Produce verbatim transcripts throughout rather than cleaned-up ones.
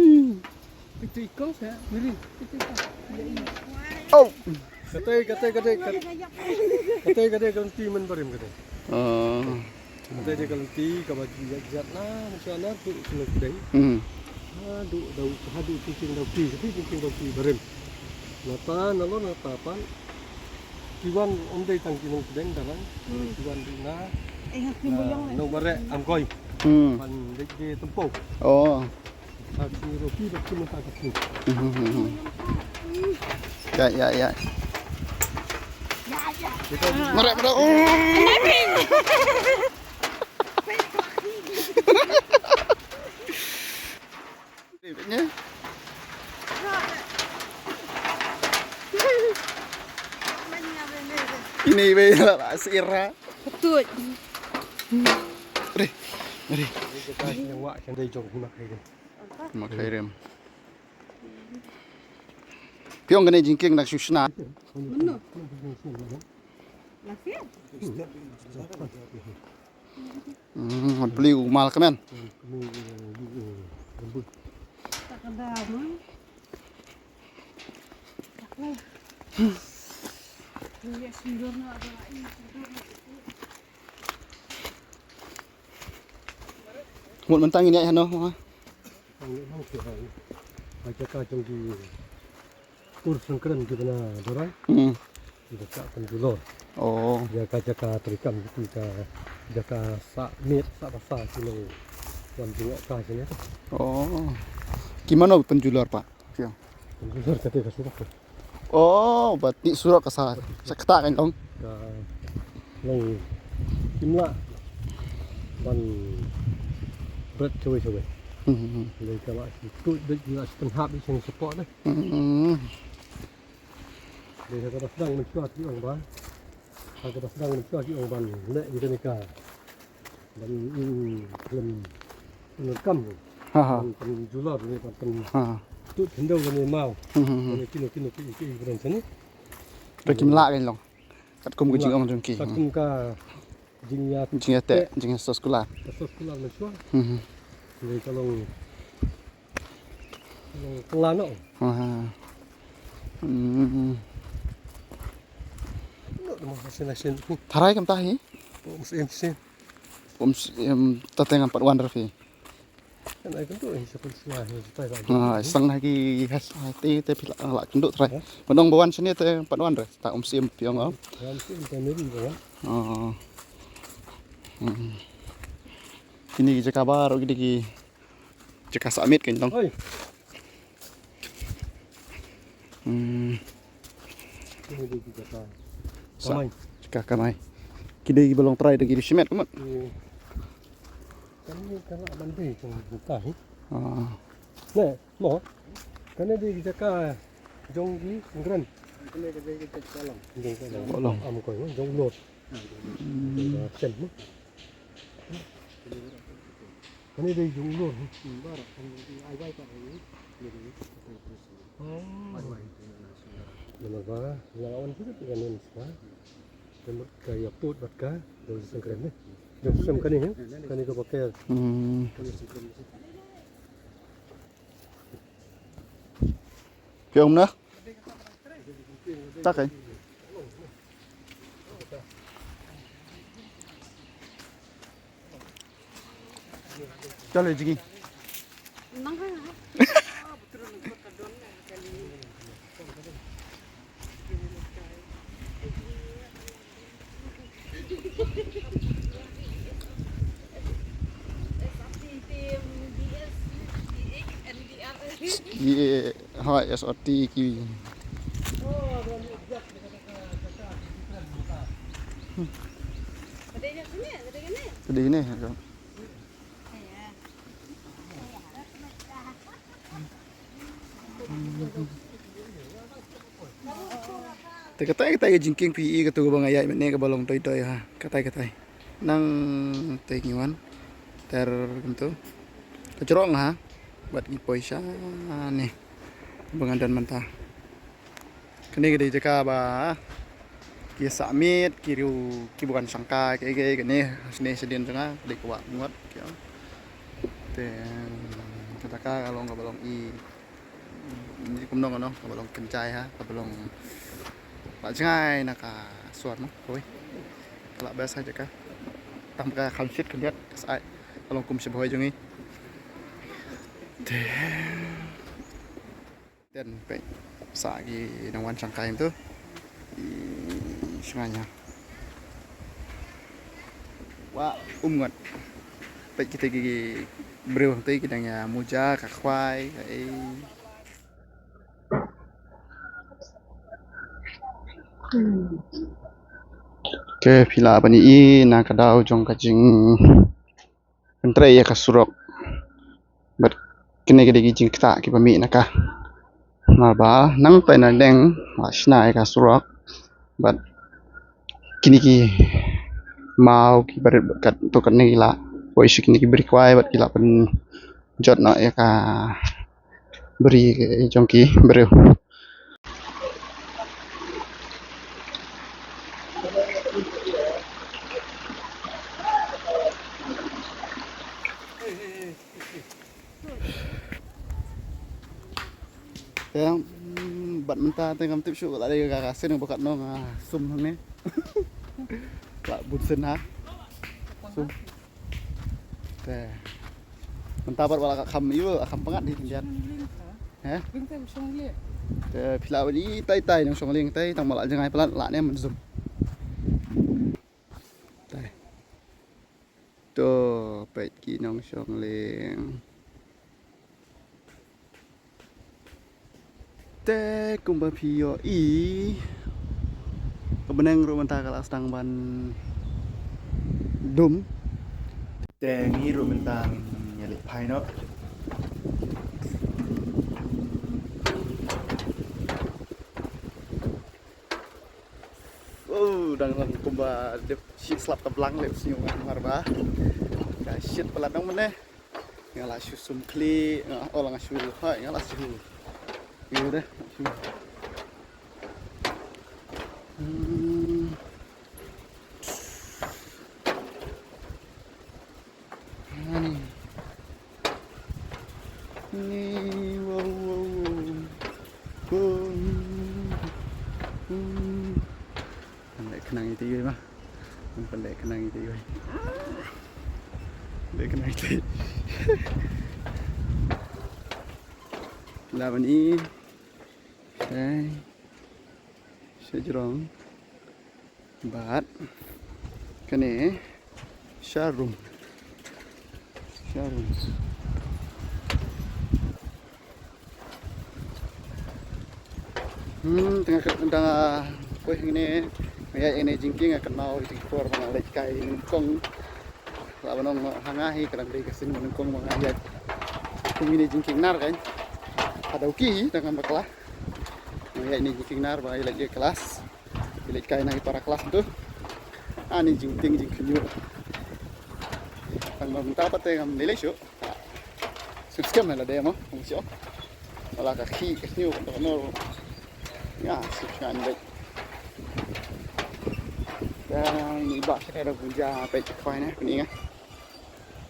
Hmm. Picture ikong sa, Miri. Picture ikong. Oh. Katei, katei, katei, katei, katei ka lynti mynbarim katei. Oh. Katei dei ka lynti kaba ïaid ïaid na, mynshuwa na tu shnong Pdeng. Hmm. Haduh Daw, haduh Chingching Dawki, katei Chingching Dawki barim. Nata nalor nata pan. Ki wan ym dei tang ki nongpdeng Darang. Ki wan dei na, eh, ki na Nongbareh, Amkoi. Hmm. Pan dei ki tempo. Oh. Sa ki roki bad ki mynta ka sngi. Hmm, hmm, hmm. Ya, ya, ya. Mareh, mareh. Oh. Ini be la sira. Betul. Re, re. Makai rem. Piong kane jingkieng dak shushna. Mano? Lafia? Hmm, beli u mal kemen. Mut mentang ini ya no. Ka jaka jong ki kur sengkren ki bna Darang. Hmm. Ki da sah pynjulor. Oh. Ïa ka jaka treikam ki, ka jaka sah miet sah basa ki nong wan jngoh ka jane. Oh. Ki mano pynjulor, Pak? Pynjulor ka te ka surok. Oh, ba tih surok ka sa, sa kata kan long. Ka long kim lah ban bret shawei shawei. Hmm, hmm, hmm. Dei ka lah shi tuid, dei ka lah shi pynhap, dei shi support dei. Hmm. Dei ka da sdang mynshuwa ki ong ba. Ka da sdang mynshuwa ki ong ban leh ïa kane ka. Ban, mm, ban, ban kam. Ha, ha. Ban, ban jula ban, ban, ban. Ha. Tuid khyndew ban maw. Hmm, hmm, hmm. Ban kino, kino, ki, ki, ki, ban sani. Ba kim lah kan long. Katkum ka jingong jong ki. Katkum ka jingïa, jingïateh, jingïasoh skula. Ka soh skula mynshuwa. Hmm, hmm. Dei ka long, long kylla noh. Ha, ha. Hmm. Noh, noh, masin, masin. Tharai kumta hi? Oh, masin, masin. Um, s-, em, ta teng pat wan ra phi. Kan ai kynduh hi sa pynshna hi sa tai ba. Ah, sang na ki has, ah, te, te phi la, la kynduh trai. Ban ong ba wan shane te pat wan re. Ta um sim piong, oh. Wan sim te meri ba wan. Oh. Hmm. Kine ki jaka baroh kine ki jaka sah miet kan long. Oi. Hmm. Kine dei ki jaka sa-, kamai. Jaka kamai. Ki dei kiba long trai da ki shimet ka mut. Ïa. Kane ka lah ban dei jong ka hi. Ah. Ne, mo. Kane dei ki jaka jong ki sengkren. Kane ka dei ki jaka long. Jong ka long. Long. Am ko jong lot. Hmm. Jong ka sem mo. Kane dei jong lor. Hmm, baroh. Ai bai ka ni. Oh. Namar ba la wan kita tiga nen ska. Namar ka ïa put bad ka dei sengkren ni. Jong sem kane, eh? Kane ka baker. Hmm. Phi ong na? Ta kai. Chale jigi. Ye, ha, S R T ki. Tadi gini, ya. Te katai katai ka jingkieng phi i katu ba nga ïaid mynne kaba long toi toi ha. Katai katai. Nang te ki wan ter kumtu. Ka jrong ha. Bad ki poi sha ne. Ba ngan don mynta. Kane ka dei jaka ba ki sah miet, ki riew, ki bukan shangka, ki, ki, kane, sne sdien jong nga, ka dei ka wah ngot, ki, te, kata ka, ka long, kaba long i, ni kumno, kano, kaba long kynjai ha, kaba long, ba jngai na ka suar, no, kawei. Ka la best ha jaka. Tam ka kham shit khyndiat, ka sai, ka long kum shibhoi jong i. Te. Ten, peit. Sa ki nongwan shangkai tu. I shngaiñ ha. Wa um ngot. Peit kita ki briew hangtei ki dang ïa muja ka khwai ka ei. Te phi lah ban ïohi na ka daw jong ka jingpyntrei ïa ka surok. Bad kine ki dei ki jingktah kiba mih na ka. Namar nangta na deng la shna ïa ka surok. Bad kine ki maw ki barit bad kat to katne ki la poi sha kine ki bri khwai bad ki la pynjot noh ïa ka bri jong ki briew. Te, mm, bad mynta te ngam tip shuh la dei ka, ka sien ba katno nga sum hangne. La bun sien ha. Sum. Te. Mynta pat ba la ka kham ïu, ka kham pyngngad hi khyndiat. He? Te phi lah ban i tai tai nongshong lieng tai tang ba la jngai palat la ne man zoom. Tai. To peit ki nongshong lieng. Te kumba phi ïohi ka bneng ruh mynta ka la sdang ban dum. Te ngi ruh mynta ngin ïa leit phai noh. Oh, dang dang kumba dep shit slap ka blang leh sñiuh nga mar ba ka shit palat dang mynne. Nga la shu sum khlieh, nga, oh, la nga shu, hai, nga la shu. Ïa deh, shu. Hmm. Ani. Ni, wow, wow, wow. Boom. Hmm. Pandai khnang ite yoi ma. Pandai khnang ite yoi. Pandai khnang ite. Lah ban i. Shai. Shajrong. Bad kane sha room. Sha room. Hmm, tang nga, tang nga poi hangne, nga ïaid ïa kane jingkieng, nga kynmaw ïa ka por ba nga leit kai nyngkong. La ban ong ha nga hi ka dang dei ka sien ba nyngkong ba nga ïaid kum kine jingkieng nar kan. Ka dei ki hi tang ngam bakla. Nga ïaid kine jingkieng nar ba nga leit ïa klas. Nga leit kai na ki para klas tu. Ani jingtieng jingkhynñiuh. Tang ba mynta pat te ngam lei lei shuh. Skhem skhem la dei mo, kum shuh. Wala ka khih ka khynñiuh ka dei no. Nga shuh shuh ngan leit. Tang ni ba sha ka dang punja peit khwai ne, peit nga.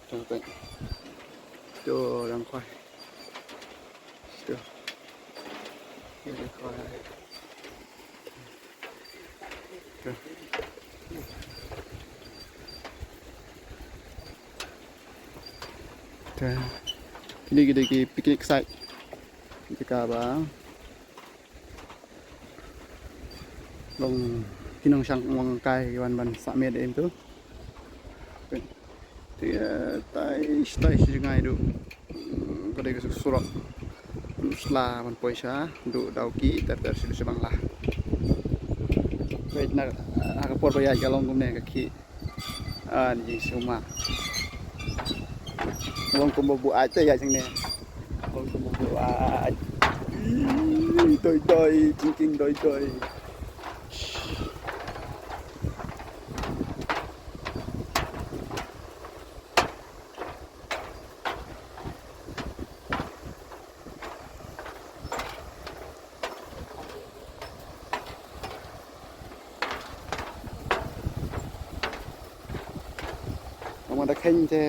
Tang peit. Tu dang khwai. Tu. Ni dang khwai. Tu. Tu. Kine ki dei ki picnic site. Jaka ba long ki nongshang kai wan ban sah miet em tu. Te tai tai shi jngai du. Ka dei ka surok. Du sla ban poi sha du dau ki ter ter shi du shi bang la. Peit na ha ka por ba ïaid ka long kumne ka khih. Ani suma. Long kumba buaid te ïaid jingne. Long kumba buaid. Ih, doi doi, jingkieng doi doi. Namar da kheiñ te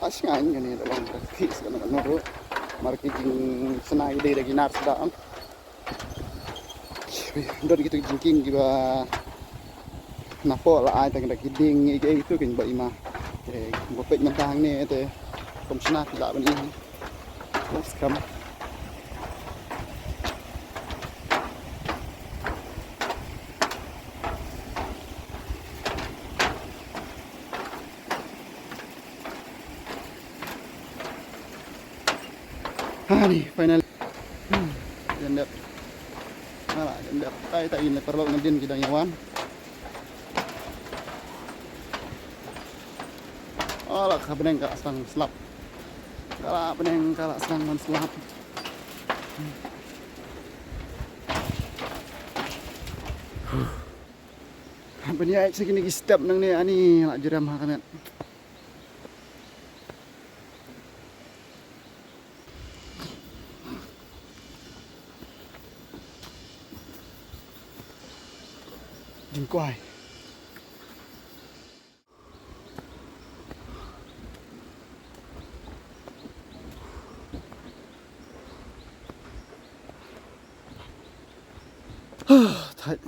a sngewbha kane da long practice kane kane ruh. Mar ki jingshna ki dei da ki nar sda am. Don kito ki jingkieng kiba napoh la ai tang da ki dieng ïa ki ei tu kin ba i ma. Te ba peit mynta hangne te kum shna ki lah ban i. Bas kam. Hani, final. Hmm, jan dep. Ala, jan dep. Tai, tai, in le paralok nadien ki dang ïa wan. Ala, ka bneng ka la sdang slap. Ka la bneng ka la sdang ban slap. Ban ïaid sa kine ki step nangne ani la jrem ha ka met. Jingkwai. Thait.